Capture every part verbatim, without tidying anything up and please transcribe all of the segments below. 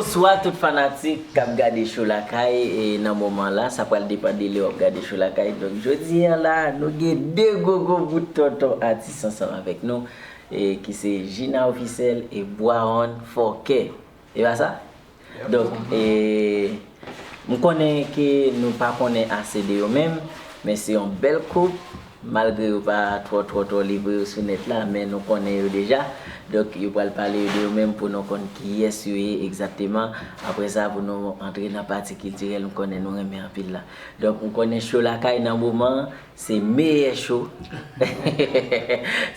Bonswa tout fanatik k ap gade Cho Lakay e nan moman la, sa pral depann de lè w ap gade Cho Lakay. Donk jodi a la, nou gen de gwo gwo bout tonton atis ansanm avèk nou, e ki se Gina Officiel e Bwaonn Fòkè. E pa sa? Donk, e, m konnen ke nou pa konnen ase de yo menm, men se yon bèl koup, malgre yo pa twò, twò, twò livre yo sou nèt la, men nou konnen yo deja. Donk, yo pral pale yo de yo menm pou nou konn kiyès yo ye egzakteman. Apre sa, pou nou antre nan pati kiltirèl, m konnen nou renmen anpil la. Donk, m konnen Cho Lakay nan moman an, se meyè cho.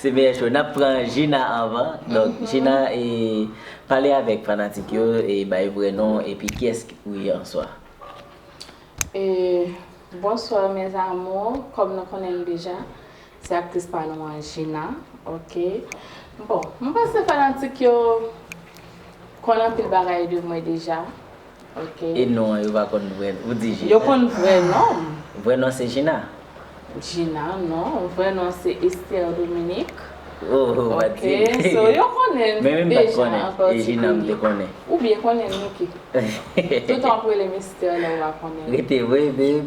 Se meyè cho. N ap pran Gina anvan. Donk, Gina, e, pale avèk fanatik yo, e bay vrè non, epi kiyès ou ye answa? E, bonswa, mes amours. Kòm nou konnen m deja, se aktris pa nou an, Gina. Ok. Bon, m panse fanatik yo konn anpil bagay de mwen deja. Ok. E non an, yo pa konn vrè, ou di Gina. Yo konn vrè non m. Vrè non se Gina? Gina, non. Vrè non se Esther Dominique. Oh, oh, pa Ok, so yo konnen m deja an patikilye. Men menm m pa t konnen. E Gina m te konnen. Ou byen konnen m, Niki. Toutan w ap rele m Esther lè w pa konnen m. Rete vre, babe.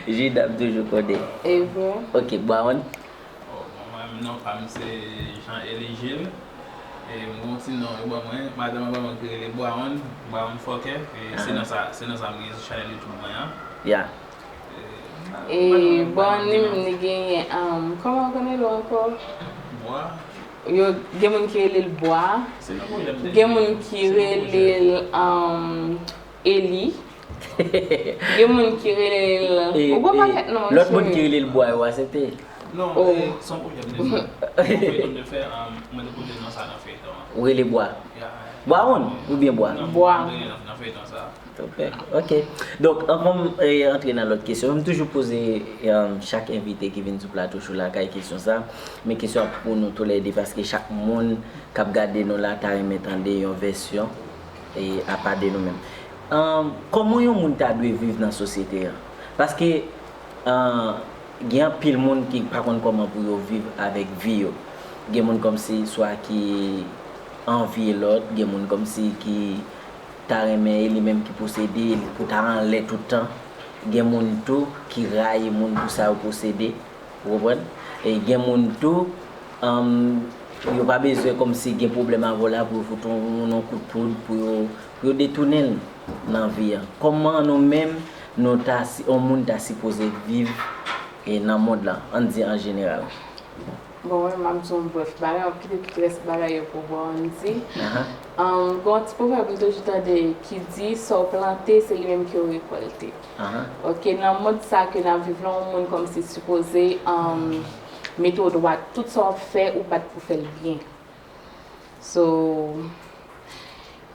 Gina m toujou konnen. E vre. Ok, Bwaonn. Oh, bon, mwen menm non pa m se Jean Elie Gilles. E m gen yon ti non yo ban mwen, madanm an ban mwen ki rele Bwaonn, Bwaonn Fòkè. E se nan sa, se nan sa m gen sou chanèl YouTube mwen an. Ya. E Bwaonn li menm li genyen, um, kòman yo konn rele w ankò? Bwa. Yo, gen moun ki rele l Bwa. Se nan pwoblèm de Gen moun ki rele l, um, Eli. Gen moun ki rele l, ou gon pakèt non. Lòt moun ki rele l Bwa yo aksepte? Non, e, se yon pwoblèm de fè. Yon feyton de fè, um, mwen te pote non sa nan feyton an. Ou rele Bwa? Ya. Bwaonn oubyen Bwa? Non, Bwa. Mwen te rele nan, nan feyton sa. Ok. Donk, anvan m e, antre nan lòt kesyon, m toujou poze e, chak envite ki vin sou plato Cho Lakay kesyon sa. Men kesyon an pou nou toulède paske chak moun k ap gade nou la ta renmen tande yon vèsyon e, apa de nou menm. Ahn, kòman yon moun ta dwe viv nan sosyete an? Paske ahn, gen anpil moun ki pa konn kòman pou yo viv avèk vi yo. Gen moun kòmsi swa ki anvye lòt, gen moun kòmsi ki ta renmen e li menm ki posede, pou ta anlè tout tan. Gen moun tou ki rayi moun pou sa yo posede, ou konprann? E gen moun tou, um, yo pa bezwen kòmsi gen pwoblèm avè w la pou yo fout yon, yon kout poud pou yo, pou yo detounen l nan vi an. Kòman nou menm, nou ta, si yon moun ta sipoze viv e nan mond lan, ann di an jeneral? Bon, mwen, m ap di yon brèf bagay, m ap kite tout rès bagay yo pou Bwaonn di. Ahn, gen yon ti pwovèb m toujou tande ki di, sa w plante, se li menm ki w rekòlte. Ok, nan mond sa ke n ap viv la, yon moun kòmsi sipoze, ann, mete w dwat. Tout sa w ap fè, ou bat pou fè l byen. So,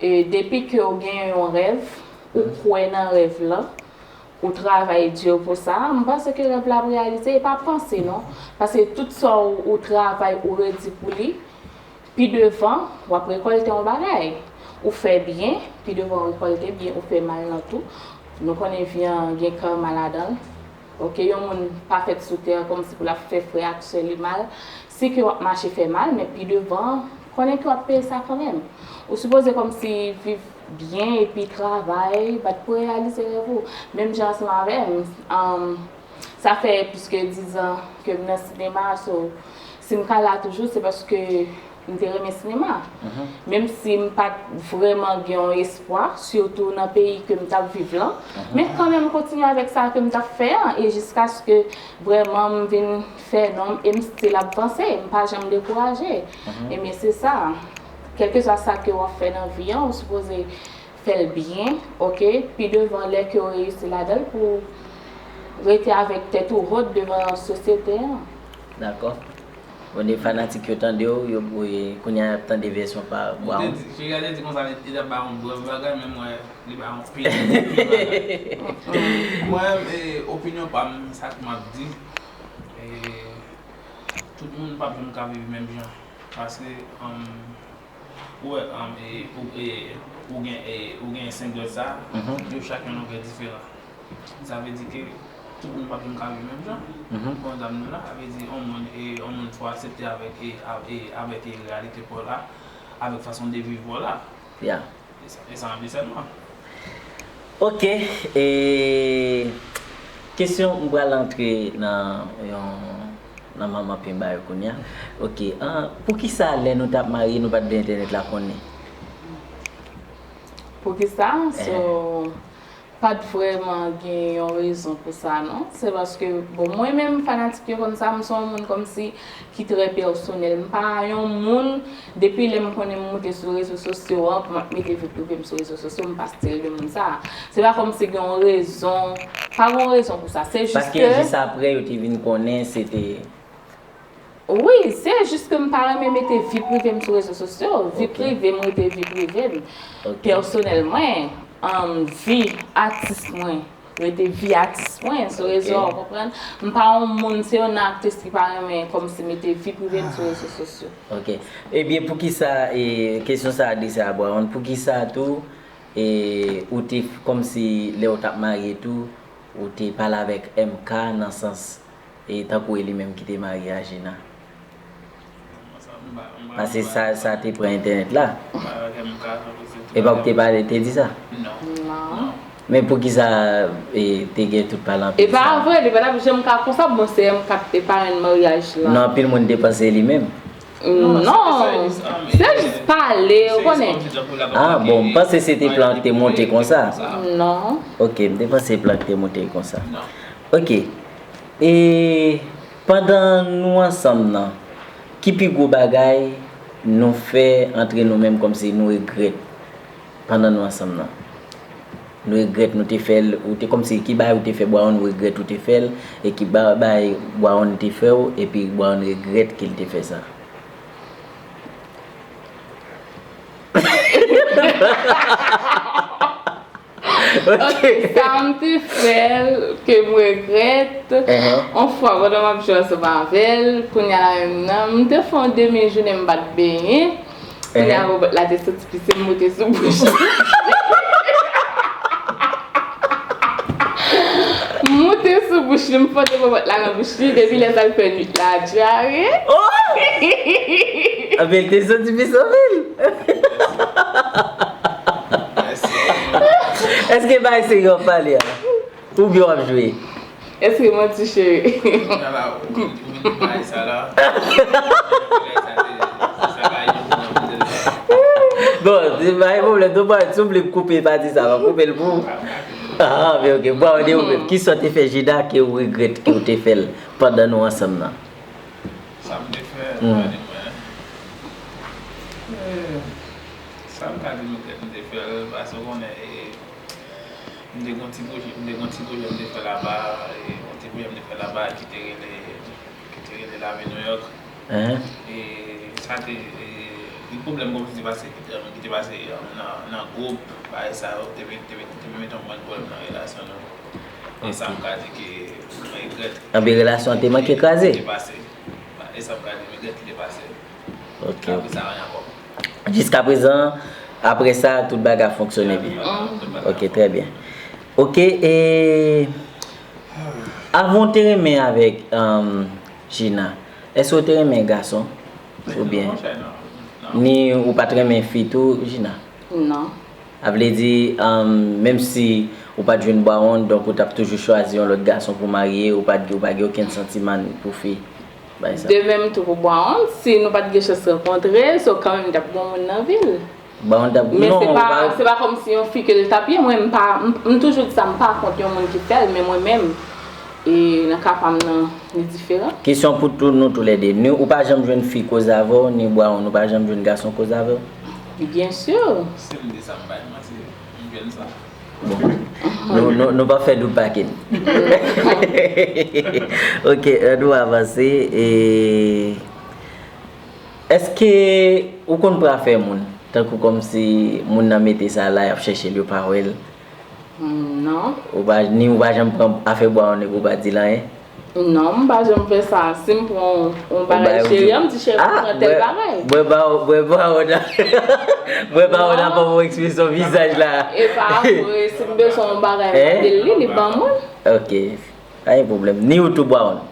e, depi ke w gen yon rèv, ou kwè nan rèv lan, ou travay di pou sa, m panse ke rèv la ap reyalize, e pa panse non. Paske tout sa w, ou travay, ou redi pou li, pi devan, w ap rekòlte yon bagay. Ou fè byen, pi devan w rekòlte byen, ou fè mal lan tou. Nou konnen vi an gen karma ladan l. Ok, yon moun pa fèt sou tè a kòmsi pou l ap fè frè ak sè li mal. Si ke w ap mache fè mal, men pi devan, konnen ke w ap peye sa kanmenm. Ou sipoze kòmsi viv byen epi travay, bat pou reyalize rèv ou. Menm jan ansanm avè m, um, sa fè plis ke dizan ke m nan sinema, so, si m ka la toujou, se paske m te renmen sinema. Menm si m pa t vrèman gen yon espwa, sitou nan peyi ke m t ap viv lan, men kanmenm m kontinye avèk sa ke m t ap fè an, e jiskaske vrèman m vin fè non m, e m still ap vanse, m pa janm dekouraje. Ebyen, se sa. Kèlkeswa sa ke w ap fè nan vi an, ou sipoze fè l byen, ok? Pi devan, lè ke w reyisi ladan l, pou w rete avèk tèt ou wot devan sosyete an. Dakò. Bon, de fanatik yo tande w, yo, e, kounye a y ap tande vèsyon pa Bwaonn. Cheri a te di konsa, li t ap ba yon brèf bagay, men mwen, li ba yon pil, pil bagay. Mwen, e, opinyon pa m, sa k m ap di, e, tout moun p ap janm ka viv menm jan. Paske, um, ou wè, um, e, ou, e, ou gen, e, ou gen senk dwèt sa, yo chak yon longè diferan. Sa vle di ke tout moun p ap janm ka viv menm jan. Konn sa m di w la, sa vle di yon moun, e, yon moun fò aksepte avèk, e, a- e, avèk, e, reyalite pa w la, avèk fason de viv pa w la. Ya. E sa anvi sèlman. Ok, e kesyon, m pral antre nan yon, nan manman penba yo kounye a. Ok, ah, poukisa lè nou t ap marye nou pa t vle entènèt la konnen? Poukisa? So, pa t vrèman gen yon rezon pou sa non. Se paske, bon, mwen menm fanatik yo konn sa, m se yon moun kòmsi ki trè pèsonèl. M pa yon moun, depi lè m konnen m moute sou rezo sosyo an, pou m ap mete vi prive m sou rezo sosyo, m pa stil de moun sa. Se pa kòmsi gen yon rezon, pa gen yon rezon pou sa. Se jis Paske ke jis apre yo te vin konnen se te Wi, se jis ke m pa renmen mete vi prive m sou rezo sosyo. Vi Ok. Prive m rete vi prive m. Ok. Pèsonèl mwen, um, vi atis mwen rete vi atis mwen sou rezo, Ok. Ou konprann? M pa yon moun, se yon aktris ki pa renmen kòmsi mete vi prive m sou rezo sosyo. Ok. Ebyen, poukisa, e, kesyon sa a adrese a Brown, poukisa tou, e, ou te, kòmsi lè ou t ap marye tou, ou te pale avèk M K nan sans, e, tankou e li menm ki te marye a Gina? Paske sa, sa te pran entènèt la. E pa ou te pale, te di sa? Non. Men poukisa, e, te gen tout pale anpil E pa sa? Vre, li pa t ap janm ka konsa, bon, se M K ki te parenn maryaj la. Non, anpil moun te panse e li menm. Non, se jis pale, ou konnen. Ah, bon, m panse se te plan ki te monte konsa. Non. Ok, m te panse plan ki te monte konsa. Ok. E pandan nou ansanm nan, ki pi gwo bagay nou fè antre nou menm kòmsi nou regrèt pandan nou ansanm nan? Nou regrèt nou te fè l, ou te kòmsi ki bagay ou te fè Brown ou regrèt ou te fè l, e ki ba- bagay Brown te fè w, epi Brown regrèt ke l te fè sa? Ok, sa m te fè l ke m regrèt. Yon fwa, pandan m ap jwe ansanm avè l, kounye a la menm nan, m te fè yon demi jounen m pa t benyen. Kounye a, bòbòt la te soti pise, m moute sou bouch li. M moute sou bouch li, m fòte bòbòt la nan bouch li, depi lè sa l fè nwit la dyare. Anpil te soti pis anpil. Èske bay serye w ap pale a? Oubyen w ap jwe? Èske manti cheri? Bon, se pa gen pwoblèm, tou pa, si w vle koupe pati sa, m ap koupe l pou ou. Ah, men ok, bon, de ou menm, kisa w te fè Gina ke w regrèt ke w te fè l pandan nou ansanm nan? Sa m te fè, gade mwen. Eh, sa m ka di m regrèt m te fè l, paske w konnen, e, m te gen yon ti pwojè, m te gen yon ti pwojè m te fè laba, e, yon ti pwojè m te fè laba ki te rele, ki te rele Lave Nouyòk. E sa te, e, gen pwoblèm kòmsi ki te pase, ki te, ki te pase, e, nan, nan gwoup, bagay sa yo, te, te, te, te mete yon pwen pwoblèm nan relasyon nou. E sa m ka di ke m regrèt. Anben, relasyon an te manke kraze. Te pase. E sa m ka di m regrèt ki te pase. Ok, Apre ok. Sa, anyen ankò. Jiskaprezan, apre sa, tout bagay ap fonksyone byen. Ok, trè byen. Ok, e avan w te renmen avèk, um, Gina, èske w te renmen gason? Oubyen Non, monchè, non. Non. Ni ou pa t renmen fi tou, Gina? Non. A vle di, um, menm si ou pa t jwenn Bwawonn, donk ou t ap toujou chwazi yon lòt gason pou marye, ou pa t, ou pa gen okenn santiman pou fi? Bay sa. De menm tou pou Bwawonn, si nou pa t gen chans rankontre, so kanmenm m t ap gen yon moun nan vi l. Bwawonn t ap, Men non, se ou pa, pa. Se pa kòmsi yon fi ke l t ap ye, mwen m pa, m, m toujou di sa, m pa kont yon moun ki fè l, men mwen menm, e nan ka pa m nan, li diferan. Kesyon pou tou, nou toulède. Nou, ou pa janm jwenn fi koze avè w, ni Bwawonn, ou pa janm jwenn gason koze avè w? Byen si. Si m di sa, m bay manti, m jwenn sa. Bon. Nou, nou, nou pa fè dout pakin. Ok, ann nou avanse. E, èske ou konn pran afè moun? Tankou kòmsi moun nan mete sa la, y ap chèche l, yo pa wè l. Hmm, non. Ou pa, ni ou pa janm pran afè Bwawonn epi ou pa di l anyen? Non, m pa janm fè sa. Si m pran yon bagay cheri an, m di cheri, m pran tèl bagay. Bwè Bwawonn, bwè Bwawonn, bwè Bwawonn ap ban mwen ekspresyon vizaj la. E pa vre, si m bezwen yon bagay, m mande l li, li ban mwen. Ok. Pa gen pwoblèm. Ni ou tou Bwawonn?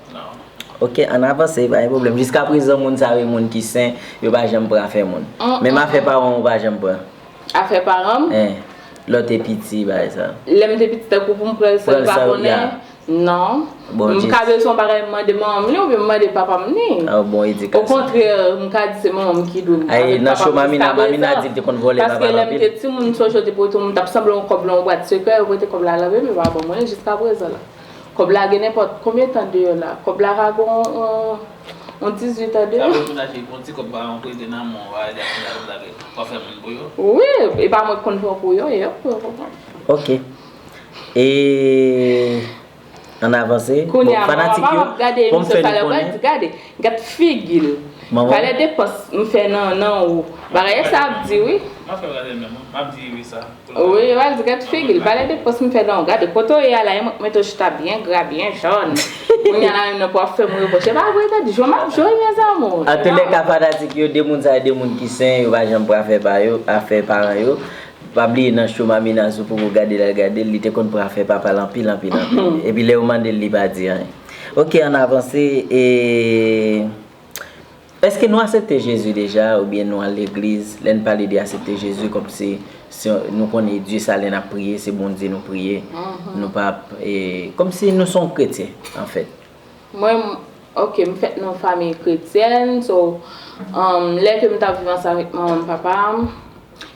Ok, ann avanse, pa gen pwoblèm. Jiskaprezan, moun sa yo, e moun ki sen, yo pa janm pran afè moun. Menm afè paran w, ou pa janm pran. Afè paran m? Hein, lè w te piti, bagay sa. Lè m te piti, tankou pou m pran l san li pa konnen? Non. M ka bezwen yon bagay, m mande manman m li oubyen m mande papa m li. Ah, bon edikasyon. Okontrè, m ka di se manman m ki dwe m avèk papa m jiskaprezan. Paske lè m te timoun, m sonje yo te pote m, m t ap sanble yon kòb nan yon bwat sekrè, yo pote kòb la nan men m, yo pa ban mwen l jiskaprezan la. Kòb la gen nenpòt konbyen tan deyò la. Kòb la ka gen yon, yon, yon dizuit an deyò. Sa vle di w ta jwenn yon ti kòb pa yon prete nan men w, w a rele ap konn al blague. W ap fè moun pou yo? Wi, e pa mwen k konn pran pou yo, e yo k pran pou mwen. Ok. E ann avanse. Bon, fanatik yo, pou m fè nou konnen. Gade, gad figi l. Valè depans m fè nan, nan ou. Bagay sa ap di wi. M ap fè w gade menm, m ap di wi sa. Wi, yo al di gad figi l, valè depans m fè nan ou. Gade, kote w ye a la, e mwen k mete w chita byen gra, byen jòn. Kounye a la menm nan pou w ap fè m repwòch. E pa vre, gad, jwe m ap jwe, mes amours. Antoulèka, fanatik yo, de moun sa yo, de moun ki sen, yo pa janm pran afè pa yo, afè paran yo. Pa bliye nan show Mamina Zou pou w gade l al gade l, li te konn pran afè papa l anpil, anpil, anpil. Epi lè yo mande l, li pa di anyen. Ok, ann avanse, e, èske nou aksepte Jezi deja, oubyen nou al legliz? Lè n pale de aksepte Jezi, kòmsi, si nou konnen Dye sa lè n ap priye, se Bondye nou priye, nou p ap, e, kòmsi nou se yon kretyen, anfèt. Mwen, ok, m fèt nan yon fanmi kretyèn, so, um, lè ke m t ap viv ansanm avèk manman m, papa m,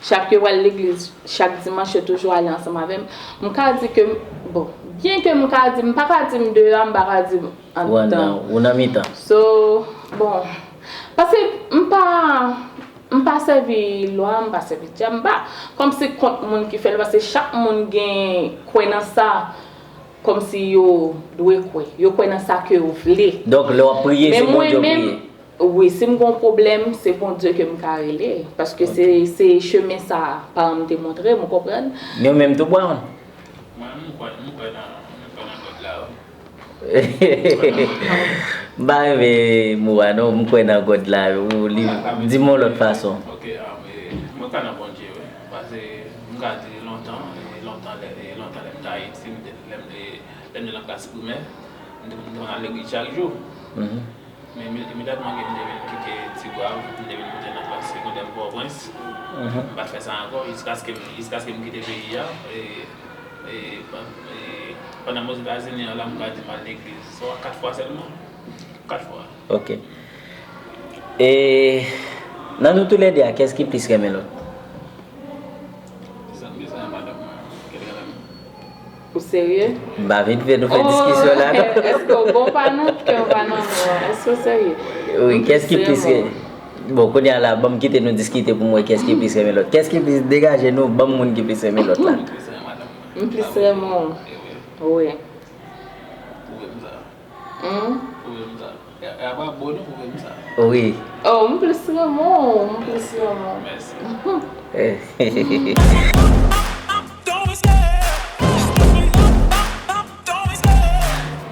chak yo pral legliz, chak dimanch, yo toujou ale ansanm avè m. M ka di ke, bon, byen ke m ka di, m pa ka di m deyò, m pa ka di m anndan. Ou anndan, ou nan mitan. So, bon, paske m pa, m pa sèvi lwa, m pa sèvi dyab, m pa, kòmsi kont moun ki fè l, paske chak moun gen kwè nan sa. Kòmsi yo dwe kwè. Yo kwè nan sa ke yo vle. Donk, lè w ap priye, se Bondye w priye? Wi, si m gen yon pwoblèm, se Bondye ke m ka rele. Paske se, se chemen sa paran m te montre m, ou konprann? Men ou menm tou, Brown? Mwen, m kwè, m kwè nan, m kwè nan God la, wi. M pa renmen mo a, non, m kwè nan God la, wi. Di m yon lòt fason. Ok, ah, mwen kwè nan Bondye, wi. Paske m ka di lontan, e lontan lè, e lontan lè m te Ayiti, m te, lè m te Lè m te nan klas primè, m te konn al legliz chak jou. Men imedyatman ke m te vin kite Tigwav, m te vin moute nan klas segondè Pòtoprens, m pa t fè sa ankò jiskaske m, jiskaske m kite peyi a. E, e, e, pandan m Ozetazini an la, m ka di m al legliz twa, kat fwa sèlman. Kat fwa. Ok. E nan nou toulède a, kès ki plis renmen lòt? Zanmi sa, madanm mwen, kèl renmen m. Ou serye? M pa vin fè nou fè diskisyon la, non. Èske w bon pa nan kè w pa nan mò? Èske w serye? Wi, kès ki plis renmen? Bon, kounye a la, ban m kite nou diskite pou m wè kès ki plis renmen lòt. Kès ki plis degaje nou, ban m moun ki plis renmen lòt la. M plis renmen w. Wi. Pwouve m sa. Pwouve m sa. E, e apa bon non, pwouve m sa. Wi. Oh, m plis renmen w, m plis renmen w. Mèsi.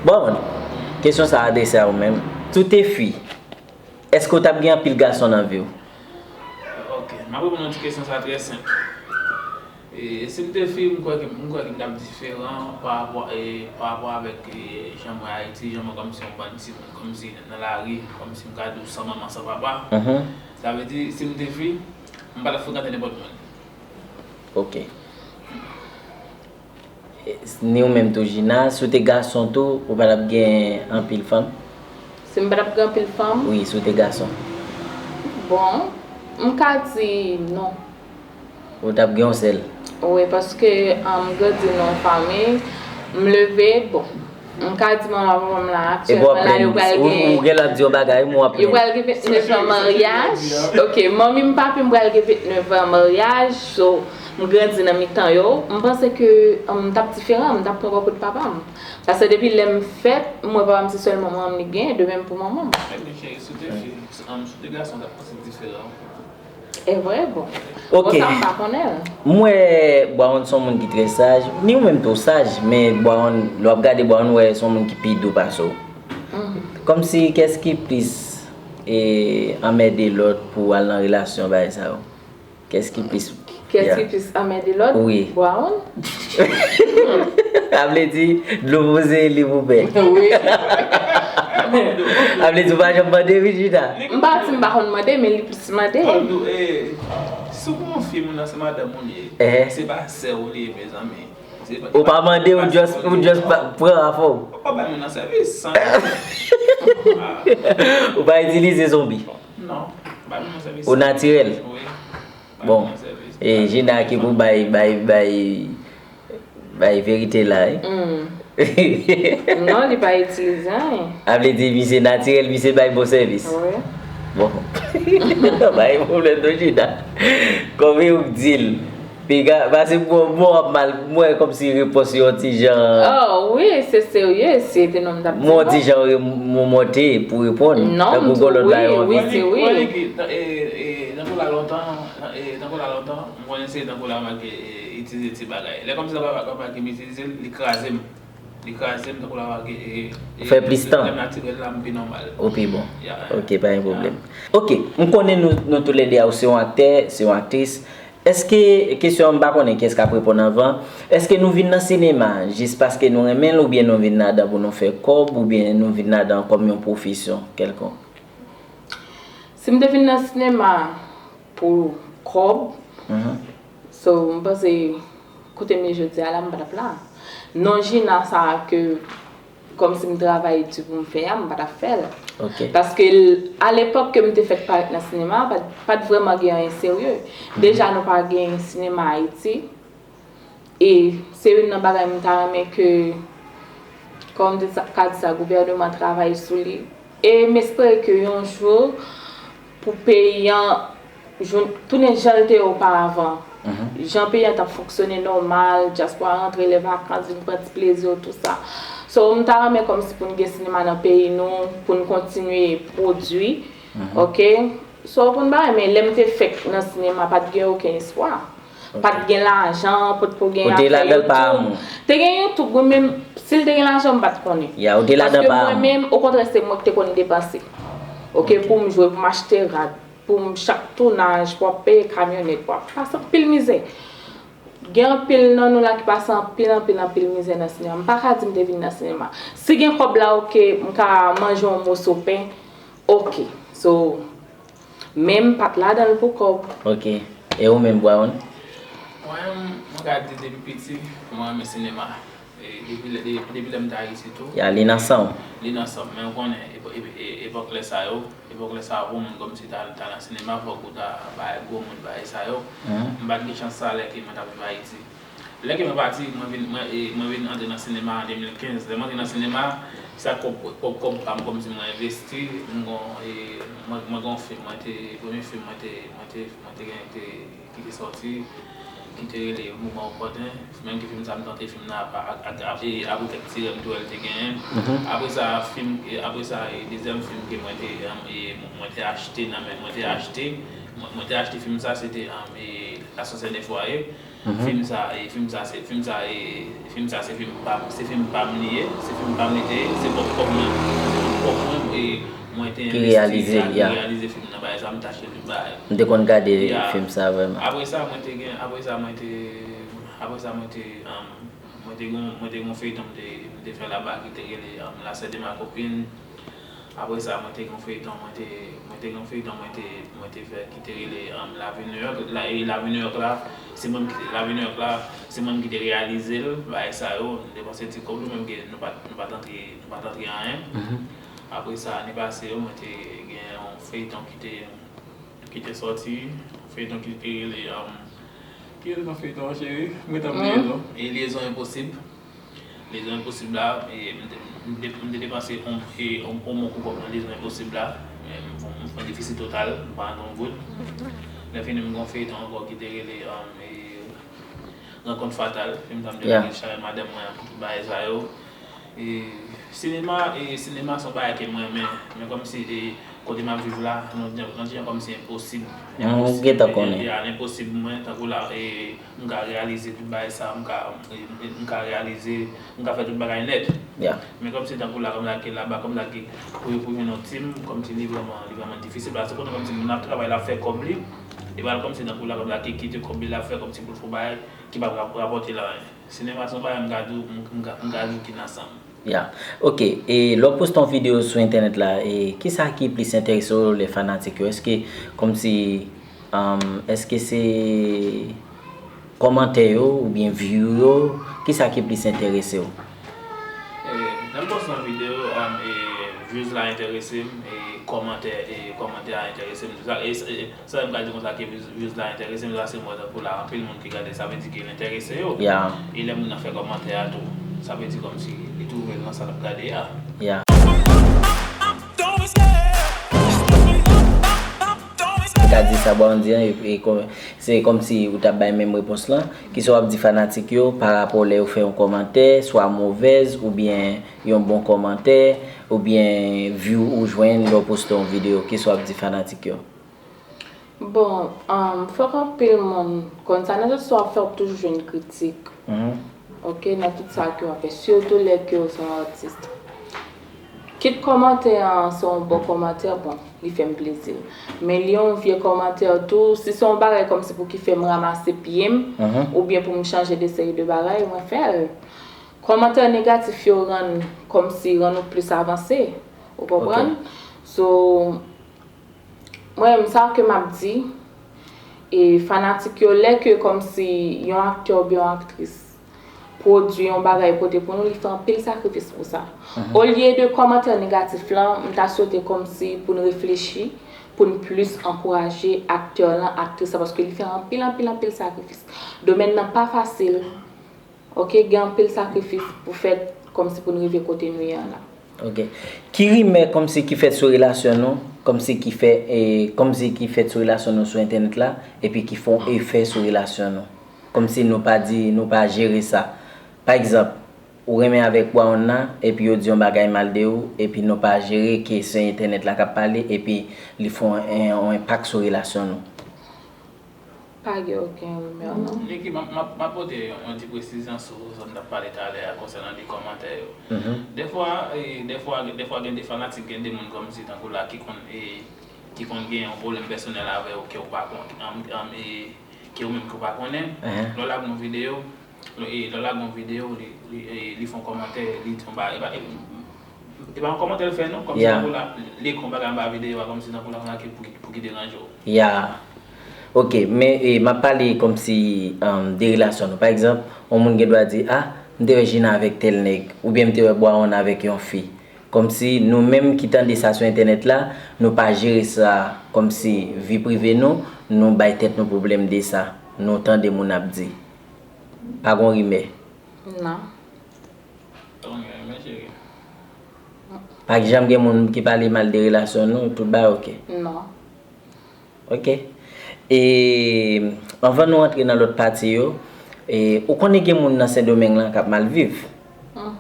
Bon, kesyon sa a adrese a ou menm. Si w te fi, èske w t ap gen anpil gason nan vi w? Ok, m ap reponn yon ti kesyon sa trè senp. E si m te fi, m kwè ke, m kwè ke m t ap diferan pa rapò, e, pa rapò avèk, e, jan m wè Ayiti, jan m wè kòmsi yon bann timoun, kòmsi nan lari, kòmsi m ka di w san manman, san papa. Sa vle di, si m te fi, m pa t ap frekante nenpòt moun. Ok. Ni ou menm tou, Gina, si w te gason tou, ou pa t ap gen anpil fanm? Si m pa t ap gen anpil fanm? Wi, si w te gason. Bon, m ka di non. Ou t ap gen yon sèl? Wi, paske, um, m grandi nan yon fanmi, m leve, bon, m ka di manman papa m la, aktyèlman la, yo pral gen. Ou gen lè ap di yon bagay, men w ap plenn. Yo pral gen vennèf an maryaj. Ok, manmi m, papi m pral gen vennèf an maryaj, so, m grandi nan mitan yo. M panse ke, um, m t ap diferan, m t ap pran bò kote papa m. Paske depi lè m fèt, m wè papa m se sèl manman m li gen, de menm pou manman m. Ebyen, cheri, si w te fi, um, si w te gason, w t ap panse diferan. E vre, bon. Ok. Bon, sa m pa konnen l. M wè Brown se yon moun ki trè saj. Ni ou menm tou w saj, men Brown, lè w ap gade Brown, ou wè se yon moun ki pi dou pase w. Kòmsi, kès ki plis, e, anmède lòt pou al nan relasyon, bagay sa yo? Kès ki plis? Kès ki plis anmède lòt? Wi. Brown? Sa vle di, dlo poze, li pou bè. Wi. Sa vle di, ou pa janm mande, wi, Gina? M pa di m pa konn mande, men li plis mande. Sou pou yon fi, moun nan se madanm ou li ye. Eh. Se pa sè ou li ye, mezanmi. Se pa, ou pa mande, ou just, ou just pran afè w. Ou pa bay moun nan sèvis san. Ou pa itilize zonbi. Non, bay moun nan sèvis. Ou natirèl. Wi. Bon, e Gina ki pou bay, bay, bay, bay verite la, wi. Non, li pa itilize anyen. A vle di, misye natirèl, misye bay bon sèvis. Wi. Bon. Pa gen pwoblèm non, Gina. Kòm yo di l. Piga, pase bon, bon, ap mal, mwen kòmsi repons yo yon ti jan. Oh, wi, se serye, si te non m t ap di. Mwen yon ti jan remonte pou reponn. Non, m di wi, wi, se wi. Tankou la lontan, tankou la lontan, m konnen se tankou la make itilize ti bagay. Lè kòmsi la pa make m itilize l, li kraze m. Li kraze m tankou la make. Fè plis tan. Lè m natirèl la, m pi nòmal. Ou pi bon. Ok, pa gen pwoblèm. Ok, m konnen nou, nou toulède a, ou se yon aktè, se yon aktris. Èske, kesyon an, m pa konnen kiyès k ap reponn anvan, èske nou vin nan sinema jis paske nou renmen l, oubyen nou vin ladan pou nou fè kòb, oubyen nou vin ladan kòm yon pwofesyon kèlkonk? Si m te vin nan sinema pou kòb, so, m panse kote m ye jodi a la, m pa t ap la. Non Gina sa a ke kòmsi m travay di pou m fè a, m pa t ap fè l. Paske alepòk ke m te fèk parèt nan sinema, pa t vrèman gen anyen serye. Deja nou pa gen sinema Ayiti. E se youn nan bagay m ta renmen ke, kòman m te ka di sa, gouvènman travay sou li. E m espere ke yon jou, pou peyi an tounen jan l te ye oparavan. Jan peyi an t ap fonksyone nòmal, dyaspora rantre lè vakans, vin pran ti plezi yo, tou sa. So, m ta renmen kòmsi pou n gen sinema nan peyi nou, pou n kontinye pwodui. Ok? So, pou n pa renmen, lè m te fèk nan sinema, pa t gen okenn espwa. Pa t gen lajan, potko gen afè YouTube. Te gen YouTube, mwen menm, si l te gen lajan, m pa t konnen. Paske mwen menm, okontrè, se mwen ki te konn depanse. Ok, pou m jwe, pou m achte rad, pou m chak tounaj, pou w ap peye kamyonèt, pou w ap pase anpil mizè. Gen anpil nan nou la ki pase anpil, anpil, anpil mizè nan sinema. M pa ka di m te vin nan sinema. Si gen kòb la, ok, m ka manje yon moso pen, ok. So, men m pa t ladan l pou kòb. Ok. E ou menm, Bryan? Mwen, mwen ka di depi piti, mwen renmen sinema. E depi lè, de-, depi lè m te Ayiti tou. Ya, li nan san w. Li nan san m. Men ou konnen, epo-, epi, e-, epòk lè sa yo, epòk lè sa yo, pou moun kòmsi ta, ta nan sinema, fòk ou ta bay gwo moun, bay sa yo. M pa t gen chans sa lè ke mwen t ap viv Ayiti. Lè ke mwen pati, mwen vin, mwen, e, mwen vin antre nan sinema an de mil kenz. Lè mwen antre nan sinema, se ak kòb, kòb, kòb pa m kòmsi mwen envesti, m gon, e, mwen, mwen gon fim, mwen te, premye fim mwen te, mwen te, mwen te gen, te, ki te sòti, ki te rele Moman Opòten. Menm ke fim sa m tande fim nan ap, ap, ap, ap, e, ap, kèk ti rèm tou, l te genyen. Apre sa, fim, e, apre sa, e, dezyèm fim ke mwen te, e, mwen te achte nan men, mwen te achte, mwen, mwen te achte fim sa, se te, e, La Sorcière de Foyer. Fim sa, e, fim sa, se, fim sa, e, fim sa, se fim pa m, se fim pa m li ye, se fim pa m li te ye, se pwòp kòb mwen, se pwòp kòb mwen, e, mwen te envesti sa, ki reyalize fim nan, bagay sa, m t achte tout bagay. M te konn gade fim sa vrèman. Apre sa, mwen te gen, apre sa, mwen te, apre sa, mwen te, um, mwen te gon, mwen te gon feyton m te, m te fè laba ki te rele, um, La Sœur de ma copine. Apre sa, mwen te gen yon feyton, mwen te, mwen te gen yon feyton, mwen te, mwen te fè ki te rele, um, La Vie New York. La, e La Vie New York la, se mwen ki te, La Vie New York la, se mwen ki te reyalize l, bagay sa yo, m te panse ti kòb nou menm ke nou pa t, nou pa t antre, nou pa t antre anyen. Apre sa, ane pase yo, mwen te gen yon feyton ki te, ki te sòti, yon feyton ki te rele, um, ki rele nan feyton an, cheri? Mwen t ap bliye non. E Liaison Impossible. Liaison Impossible la, e, m te, m te, m te depanse yon, e, yon, yon bon kou kòb nan Liaison Impossible la. E, m fè, m fè yon defisi total, m pa rann yon goud. Lè fini, m gen yon feyton ankò ki te rele, um, e, Rencontre Fatale. Fim sa m te rele chale madanm mwen an pou tout bagay sa yo. E, sinema, e, sinema se yon bagay ke mwen renmen, men kòmsi, e, kote m ap viv la, nou, nou di kòmsi enposib. Ou gentan konnen. Ya, l enposib pou mwen, tankou la, e, m ka reyalize tout bagay sa, m ka, e, m ka reyalize, m ka fè tout bagay nèt. Men kòmsi tankou la, kòm la ke laba, kòm la ke pou, pou jwenn yon tim, kòmsi li vrèman, li vrèman difisil. Paske konnen kòmsi moun ap travay, l ap fè kòb li, e pa kòmsi tankou la, kòm la ke kite kòb li, l ap fè kòmsi pou l fè yon bagay ki p ap rap-, rapòte l anyen. Sinema se yon bagay m ka di w, m, m ka, m ka di w ki nan san m. Ya. Ok, e lè w poste yon videyo sou entènèt la, e kisa ki plis enterese w lè fanatik yo? Èske kòmsi Um, èske se kòmantè yo oubyen view yo? Kisa ki plis enterese w? E, lè m poste yon videyo, um, e, views la enterese m, e kòmantè, e kòmantè a enterese m. Sa, e, e, sa m ka di konsa ke views, views la enterese m, sa se mwen tankou la, anpil moun ki gade, sa vle di ke l enterese yo. Yeah. E lè moun nan fè kòmantè a tou, sa vle di kòmsi li twouve l nan sa l ap gade a. Yeah. Ou ka di sa, bon, di an, e, e kò- se kòmsi ou t ap bay menm repons lan. Kisa w ap di fanatik yo pa rapò lè yo fè yon kòmantè, swa movèz, oubyen yon bon kòmantè, oubyen view ou jwenn lè w poste yon videyo? Kisa w ap di fanatik yo? Bon, um, fòk anpil moun konn sa, nenpòt sa w ap fè, w ap toujou jwenn kritik. Mhm. Ok, nan tout sa ke w ap fè, sitou lè ke w se yon atis. Kit kòmantè an se yon bon kòmantè, bon, li fè m plezi. Men li yon vye kòmantè tou, si se yon bagay kòmsi pou ki fè m ranmase pye m, Mhm. oubyen pou m chanje de seri de bagay, mwen fè l. Kòmantè negatif yo rann kòmsi rann ou plis avanse. Ou konprann? So, mwen menm sa ke m ap di, e fanatik yo, lè ke kòmsi yon aktè oubyen yon aktris pwodui yon bagay pote pou nou, li fè anpil sakrifis pou sa. Olye de kòmantè negatif lan, m ta swete kòmsi pou n reflechi, pou n plis ankouraje aktè lan, aktris lan, paske li fè anpil, anpil, anpil sakrifis. Domèn nan pa fasil, ok, gen anpil sakrifis pou fèt kòmsi pou n rive kote nou ye an la. Ok. Ki rimè kòmsi ki fèt sou relasyon nou, kòmsi ki fè, e, kòmsi ki fèt sou relasyon nou sou entènèt la, epi ki fè yon efè sou relasyon nou? Kòmsi nou pa di, nou pa jere sa. Pa egzanp, ou renmen avèk Brown nan, epi yo di yon bagay mal de ou, epi nou pa jere ke se entènèt la k ap pale, epi li fè yon, yon enpak sou relasyon nou. Pa gen okenn rimè, non. Niki, m ap, m ap, m ap pote yon, yon ti presizyon sou sa m t ap pale talè a konsènan de kòmantè yo. Dèfwa, e, dèfwa, dèfwa gen de fanatik, gen de moun kòmsi tankou la ki konn, e, ki konn gen yon pwoblèm pèsonèl avè w ke w pa konn, am, am, e, ke w menm ke w pa konnen. Lè w lage yon videyo, e, lè w lage yon videyo, li, li, e, li fè yon kòmantè, li di yon bagay, e pa, e, e pa yon kòmantè l fè non, kòmsi tankou la, li ekri yon bagay anba videyo a, kòmsi tankou la, yon bagay pou ki, pou ki deranje w. Ya. Ok, men, e, m ap pale kòmsi, um, de relasyon nou. Pa egzanp, yon moun gen dwa di, ah, m te wè Gina avèk tèl nèg, oubyen m te wè Brown avèk yon fi. Kòmsi nou menm ki tande sa sou entènèt la, nou pa jere sa kòmsi vi prive nou, nou bay tèt nou pwoblèm de sa, nou tande moun ap di. Pa gon rimè. Non. Pa gon rimè, cheri. Pa janm gen moun ki pale mal de relasyon nou, tout bagay ok. Non. Ok. E anvan nou antre nan lòt pati yo, e, ou konnen gen moun nan Sendomeng lan k ap mal viv?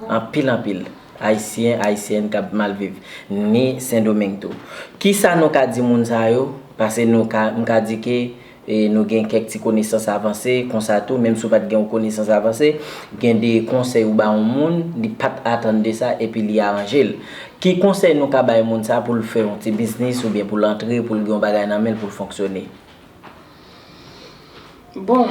Anpil, anpil. Ayisyen, ayisyèn k ap mal viv. Ni Sendomeng tou. Kisa nou ka di moun sa yo? Paske nou ka, m ka di ke, e, nou gen kèk ti konesans avanse, konsa tou, menm si w pa t gen yon konesans avanse, gen de konsèy ou ba yon moun, li pa t atann de sa, epi li aranje l. Ki konsèy nou ka bay moun sa pou l fè yon ti biznis oubyen pou l antre, pou l gen yon bagay nan men l, pou l fonksyone? Bon,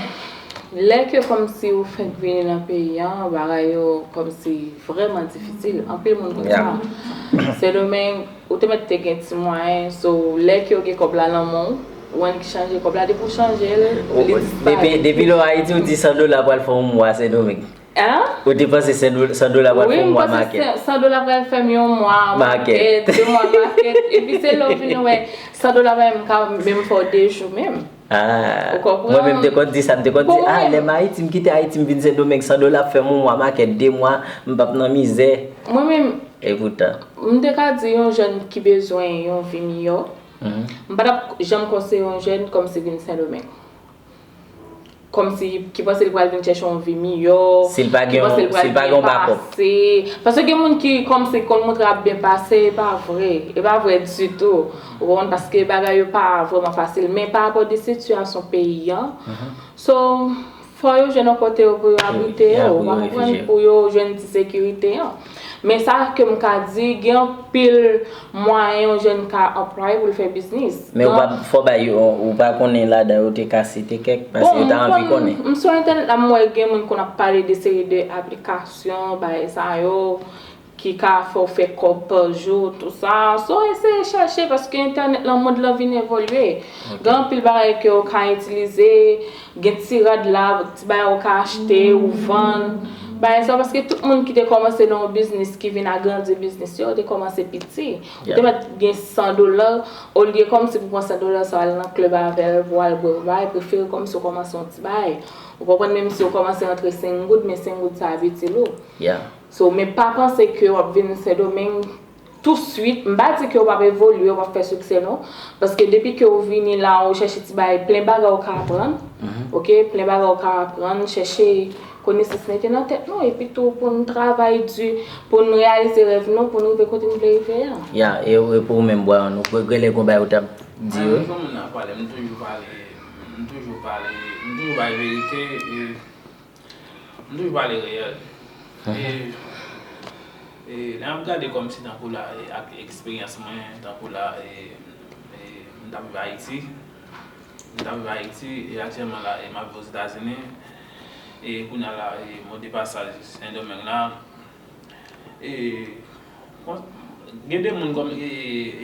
lè ke kòmsi ou fenk vini nan peyi an, bagay yo kòmsi vrèman difisil. Anpil moun konn sa. Sendomeng, ou te mèt te gen ti mwayen, so lè ke w gen kòb la nan men w, ou annik chanje kòb la, depi w chanje l, li disparèt. Depi lè w Ayiti, ou di san dola pral fè yon mwa Sendomeng. Hein? Ou te panse san dola pral fè yon mwa makèt? San dola pral fè m yon mwa makèt, de mwa makèt. Epi se lè w vin wè san dola pa menm ka menm fè w de jou menm. Ah, ou konprann? Mwen menm m te konn di sa, m te konn di, ah, lè m Ayiti, m kite Ayiti, m vin Sendomeng, san dola ap fè m yon mwa makèt, de mwa, m p ap nan mizè. Mwen menm, epoutan, m te ka di yon jèn ki bezwen yon vi miyò, m pa t ap janm konseye yon jèn kòmsi vin Sendomeng. Kòmsi ki panse li pral vin chèche yon vi miyò, si l pa gen yon, si l pa gen yon bakòp. Paske gen moun ki kòmsi konn montre ap byen pase, e pa vre. E pa vre ditou. Ou konprann? Paske bagay yo pa vrèman fasil. Men pa rapò de sitiyasyon peyi an, so, fò yo jwenn yon kote yo pou yo abrite yo, ou konprann, pou yo jwenn ti sekirite an. Men sa ke m ka di, gen anpil mwayen yon jèn ka anplwaye pou l fè biznis. Men ou pa, fò bay yo, ou pa konnen ladan yo te ka site kèk, paske yo ta anvi konnen. M sou entènèt la, m wè gen moun konn ap pale de seri de aplikasyon, bagay sa yo. ki ka fè w fè kòb pa jou, tou sa. So, eseye chèche, paske entènèt lan, mond lan vin evolye. Gen anpil bagay ke w ka itilize, gen ti rad la, ti bagay w ka achte, ou vann. Bagay sa, paske tout moun ki te kòmanse nan yon biznis, ki vin agrandi biznis yo, yo te kòmanse piti. Ou te mèt gen san dola, olye kòmsi pou pran san dola sa, w al nan klèb avè l, pou w al bwè yon bagay, prefere kòmsi w kòmanse yon ti bagay. Ou konprann, menm si w kòmanse antre senk goud, men senk goud sa ap itil ou. So, men pa panse ke w ap vin Sendomeng touswit. M pa di ke w p ap evolye, w p ap fè siksè non. Paske depi ke w vini la, w chèche ti bagay, plen bagay w ka aprann. Ok, plen bagay w ka aprann, chèche konesans mete nan tèt nou, epi tou pou n travay di, pou n reyalize rèv nou, pou n rive kote n vle rive a. Ya, e, e pou ou menm, Brown, ou gen lè gon bagay ou t ap di yo? Mwen, jan moun nan pale, m toujou pale, m toujou pale, m toujou bay verite, e M toujou pale reyèl. E, e, lè m ap gade kòmsi tankou la, e, ak eksperyans mwen, tankou la, e, e, m t ap viv Ayiti. M t ap viv Ayiti, e aktyèlman la, e, m ap viv Ozetazini. E kounye a la, e, m o de pasaj Sendomeng la. E, Bon, gen de moun kòm, e,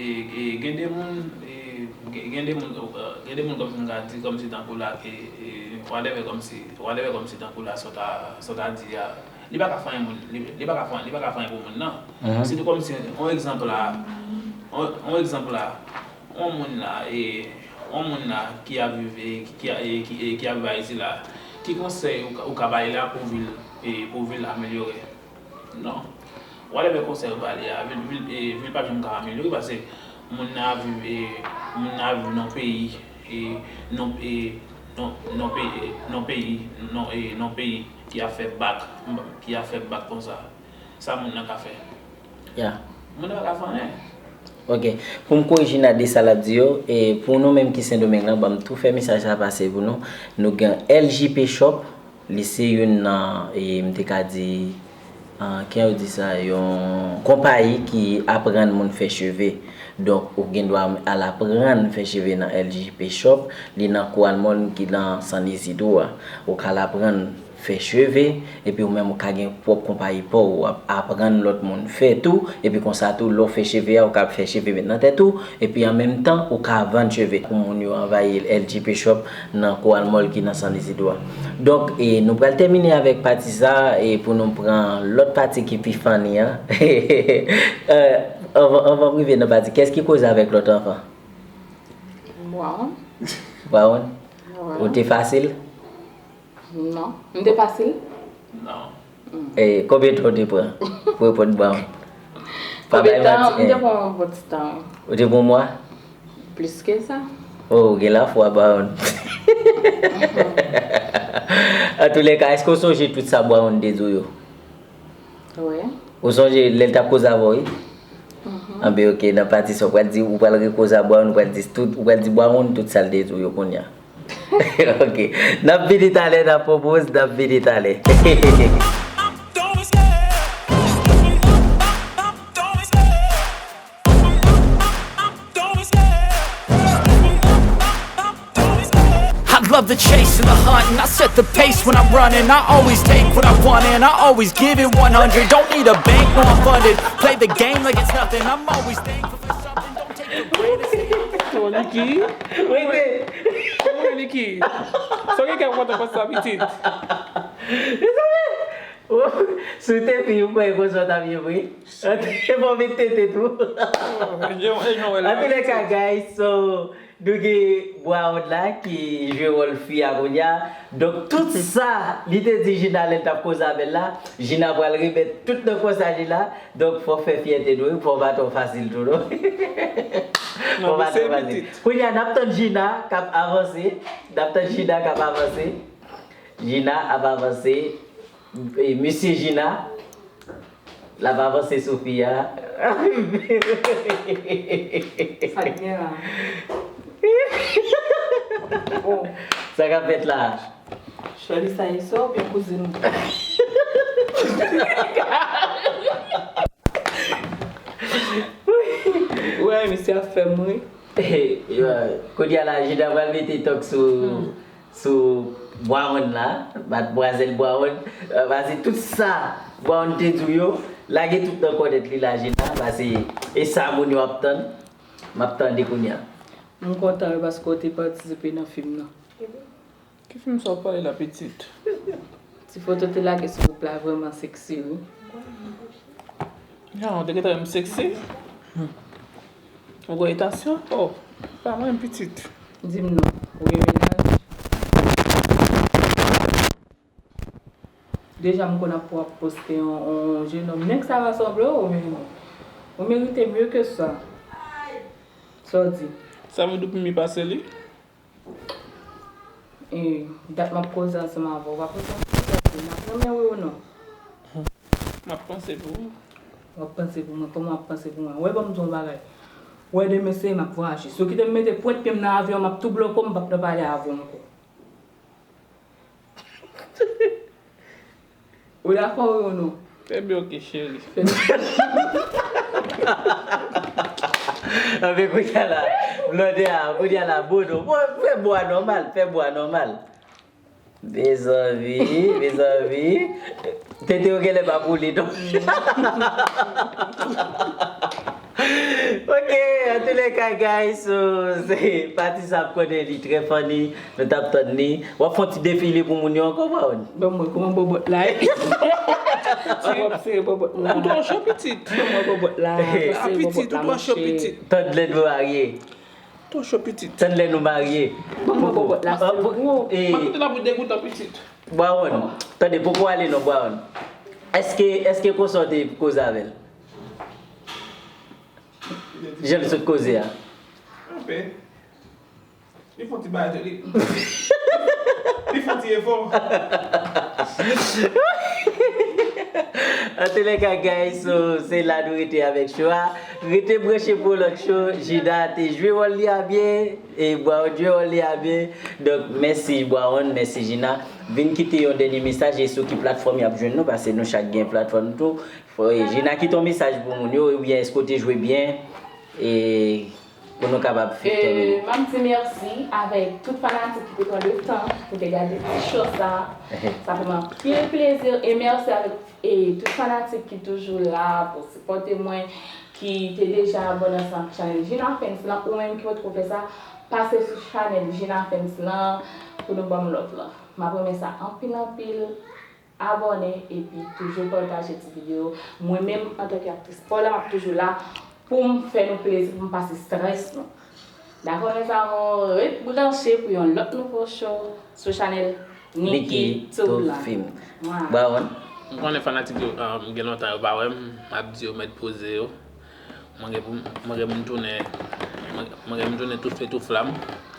e, e, gen de moun, e, gen, gen de moun, e, gen de moun kòmsi m ka di kòmsi tankou la, e, e, whatever kòmsi, whatever kòmsi tankou la, sa w ta, sa w ta di a, li pa ka fè anyen moun, li, li pa ka fè, li pa ka fè anyen pou moun nan. Sitou kòmsi, yon egzanp la, yon, yon egzanp la, yon moun la, e, yon moun la ki ap viv, e, ki, ki, e, ki, e, ki ap viv Ayiti la, ki konsèy ou ka, ou ka ba li la pou vi l, e, pou vi l amelyore? Non. Whatever konsèy ou ba li a, vi l, vi l, e, vi l p ap janm ka amelyore paske moun nan ap viv, e, moun nan ap viv nan peyi, e, nan, e, nan, nan peyi, e, nan peyi, nan, e, nan peyi ki ap fè bak, ki ap fè bak konsa. Sa moun nan ka fè? Ya. Moun nan pa ka fè anyen. Ok. Pou m korije Jina de sa l ap di yo, e pou nou menm ki Sendomeng lan, ban m tou fè mesaj sa pase pou nou. Nou gen L J P Shop, Li se youn nan, e, m te ka di, ah, kijan yo di sa, yon konpayi ki aprann moun fè cheve. Donk, ou gen dwa al aprann fè cheve nan L J P Shop, li nan Coral Mall ki nan San Isidro a. Ou ka al aprann fè cheve, epi ou menm ou ka gen pwòp konpayi pa w, w ap aprann lòt moun fè tou, epi konsa tou, lè w fè cheve a, ou ka fè cheve met nan tèt ou, Epi an menm tan, ou ka vann cheve. Pou moun yo anvayi L J P Shop nan Coral Mall ki nan San Isidro a. Donk, e, nou pral tèmine avèk pati sa, e, pou nou pran lòt pati ki pi funny an. E, anvan, anvan m rive nan pati, kiyès ki koze avèk lòt anfan? Brown. Brown? Ou te fasil? Non. M te fasil? Non. E, konbyen tan w te pran pou reponn Brown? Pa bay manti. Konbyen tan? M te pran yon bon ti tan, wi. Ou te pran yon mwa? Plis ke sa. Oh, ou gen lafwa, Brown. Antoulèka, èske w sonje tout sa Brown te di w yo? Wi. Ou sonje lè l t ap koze avè w, wi? Anben, ok, nan pati sa, ou pral di, ou pral rekoze a Brown, ou pral di tout, ou pral di Brown tout sa l te di w yo kounye a. Ok. N ap vini talè, n ap pran poz, n ap vini talè. I love the chase and the hunt, and I set the pace when I'm running. I always take what I want, and I always give it one hundred. Don't need a bank, no, I'm funded. Play the game like it's nothing. I'm always thankful for something. Don't take for granted. Kòman Niki? Kòman Niki? Sa w gen kè kontan konsa, pitit? Mezanmi! Si w te fi, ou kwè konsa w t ap ye vre? Antoulèka, guys, so, nou gen Brown la ki jwe wòl fi a kounye a. Donk, tout sa li te di Jina lè l t ap koze avè l la, Jina pral remèt tout nan kò sa li la. Donk, fò w fè fyète nou, wi, fò w pa twò fasil tou, non? Fò w pa twò fasil. Kounye a, n ap tann Jina k ap avanse. N ap tann Jina k ap avanse. Jina ap avanse. E, mesye Jina, l ap avanse sou fi a. Sa k gen la? Oh. Sa k ap fèt la? Shirley, sa e sè w oubyen kouzin ou? Ou wè, misye ap fè m ri. Kounye a la, Jina pral mete tòk sou, sou Brown la, madmwazèl Brown, pase tout sa Brown te di w yo, Lage tout nan kònèt li la, Gina, pase e sa moun yo ap tann. M ap tande kounye a. M kontan wi paske w te patisipe nan fim nan. Ki fim sa w ap pale la pitit? Ti foto te lage sou gwoup la vrèman seksi wi. Jan w te gentan wè m seksi? Ou gen itasyon? Oh, pa mwen pitit. Di m non, ou gen mennaj? Deja m konn ap pou ap poste yon yon jenòm. Nèg sa rasanble w, men ou merite mye ke sa. Sa w di? Sa vle di w pi mye pase li? E dat m ap koze ansanm avè w, w pa kontan pou sa di m ap renmen wi ou non? M ap panse pou ou. W ap panse pou mwen, kòman w ap panse pou mwen? Wè ban m di w yon bagay. Wè demen se m ap vwayaje. Si w kite m mete pwent pye m nan avyon an, m ap tou bloke w, m p ap nan pale avè w ankò. Ou dakò wi ou non? Fè byen oke cheri. Anben kounye a la, blòdè a, kounye a la, bon non. Bon, fè bwa nòmal, fè bwa nòmal. Mezanmi, mezanmi. Tete yo genlè pa pou li non. Ok, antoulèka guys, so, se pati sa ap konnen li trè funny, nou t ap tann li. W ap fè yon ti defile pou moun yo ankò, Brown? Ban mwen, kòman bòbòt la ye? Ti wòb sere bòbòt la. Ou twò cho pitit. Kòman bòbòt la? Twò sere bòbòt la, monchè. Tann lè nou marye. Twò cho pitit. Tann lè nou marye. Ban mwen bòbòt la, sere gwo. M ap kite l ap degoutan pitit. Brown, tande, poko ale non, Brown. Èske, èske konsa w te koze avè l? Jan l sot koze a. Anfen. Li fè yon ti bagay tou, li. Li fè yon ti efò. Antoulèka guys, so, se la nou rete avèk show a. Rete branche pou lòt show. Gina te jwe wòl li a byen. E Brown jwe wòl li a byen. Donk, mèsi Brown, mèsi Gina. Vin kite yon dènye mesaj e sou ki platfòm y ap jwenn nou, paske nou chak gen platfòm nou tou. Fò, e, Gina, kite yon mesaj pou moun yo, oubyen èske w te jwe byen? E, pou nou kapab fin tèmine. M ap di mèsi avèk tout fanatik ki te pran le tan pou te gade ti show sa. Sa fè m anpil plezi. E mèsi avèk e tout fanatik ki toujou la pou sipòte mwen, ki te deja abòne ansanm ak chanèl Gina Fans lan. Ou menm ki potko fè sa, pase sou chanèl Gina Fans lan pou nou ban m love la. M ap renmen sa anpil anpil. Abòne epi toujou pataje ti videyo. Mwen menm antanke aktris pa w la, m ap toujou la pou m fè nou plezi, pou m pase strès nou. Dakò mes amours, ret branche pou yon lòt nouvo show sou chanèl Niki Too Long. Brown. M konnen fanatik yo gen lontan yo pa wè m, m ap di yo mèt poze yo. Mwen gen pou m, mwen gen pou m tounen, mwen gen pou m tounen tou fe tou flam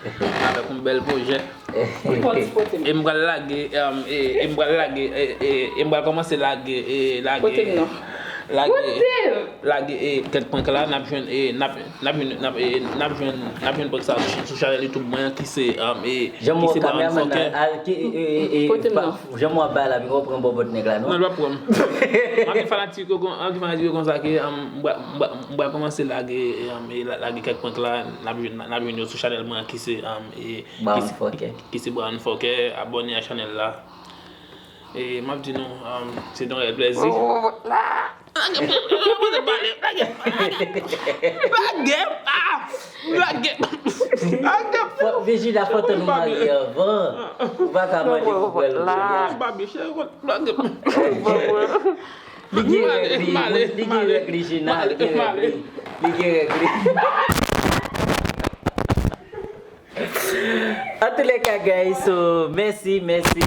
avèk yon bèl pwojè. E m pral lage, e m pral lage, e m pral kòmanse lage, e lage, lage, lage kèk prank la, n ap jwenn, e n ap, n ap jwenn, n ap, e n ap jwenn, n ap jwenn prank sa sou chanèl YouTube mwen ki se, e ki se Brown Fòkè. Jan m wè w ap bay la, piko pran bòbòt nèg la non. Non, l p ap pran m. M ap gen fanatik yo kon, m ap gen fanatik yo konsa ke m pral kòmanse lage, lage kèk prank la, n ap jwenn, n ap jwenn yo sou chanèl mwen an ki se, ki se Brown Fòkè. Abòne a chanèl la. E m ap di nou, se te yon rèl plèzi. Lage, lage, lage, lage, lage, lage, ah, lage, lage. Fò, Vijina, fò tan nou marye anvan. Ou pa ka mande pou pral kounye a. Babi, cheri, lage. Li gen règ li, li gen règ li, Gina, li gen règ li. Li gen règ li. Antoulèka guys, so, mèsi, mèsi.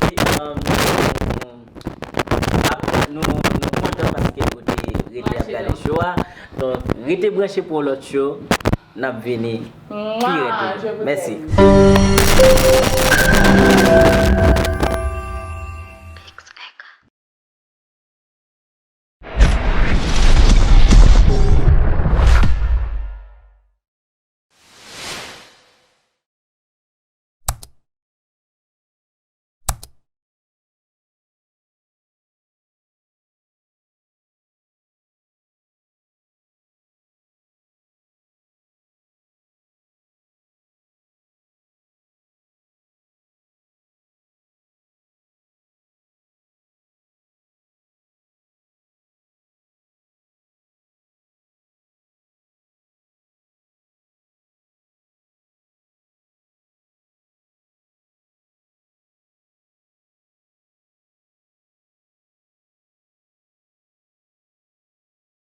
Nou kontan paske nou te rete ap gade show a. Donk, rete branche pou yon lòt show. N ap vini pi rèd toujou. Mèsi.